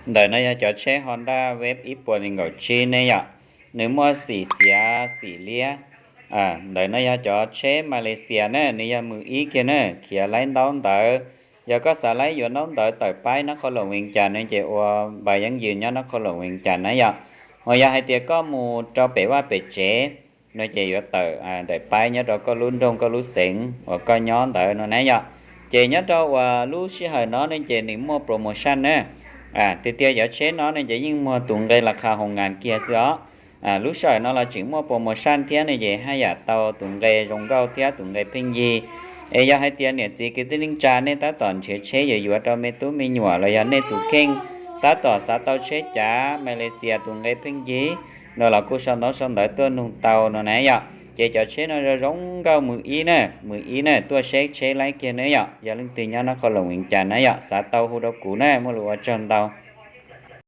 Ntawm no yog cov tsheb Honda Wave ib puas nees nkaum tsib ne yom, nws muaj xim xiav xim liab. Ntawm no yog cov tsheb Malaysia na, nws yog mws ib kiag na, khiav laib ntaub ntawv. Yog koj xav laib yuav ntaub ntawv tawm paib nab qhov loos Vees Cas no ces ua npa yeeb yws nyob nab qhov loos Vees Cas na yom. Uas yog hais tias koj mus rau pem vaj pem tsev no ces yuav tawm ntawm paib nyob rau koj lub nroog koj lub xeev uas koj nyob ntawd no na yom. Ces nyob rau uas lub sij hawm no ne ces nws muaj promotion na. Tiag tiag cov tsheb no ne ces yeej muag tus nqe las qha hoos nkas kiag xwb os. Lub sij hawm no los tseem muaj promotion thiab ne ces haj yam tau tus nqe zoo nkauj thiab tus nqe pheej yig. Es yog hais tias niam txiv kwv tij neej tsa nej tab tom nrhiav tsheb yuav yuav rau me tub me nyuam los yog nej tus kheej tab tom xav tau tsheb cav Malaysia tus nqe pheej yig no los kuj sau ntaub sau ntawv tuaj nug tau no na yom. Ces cov tsheb no zoo zoo nkauj mws ib na, mws ib na, tuaj saib tsheb laib kiag na yom. Yog leej twg nyob nab qhov loos Vees Cas na yom, xav tau hu rau kuv na, muaj lus ua tsaug ntau.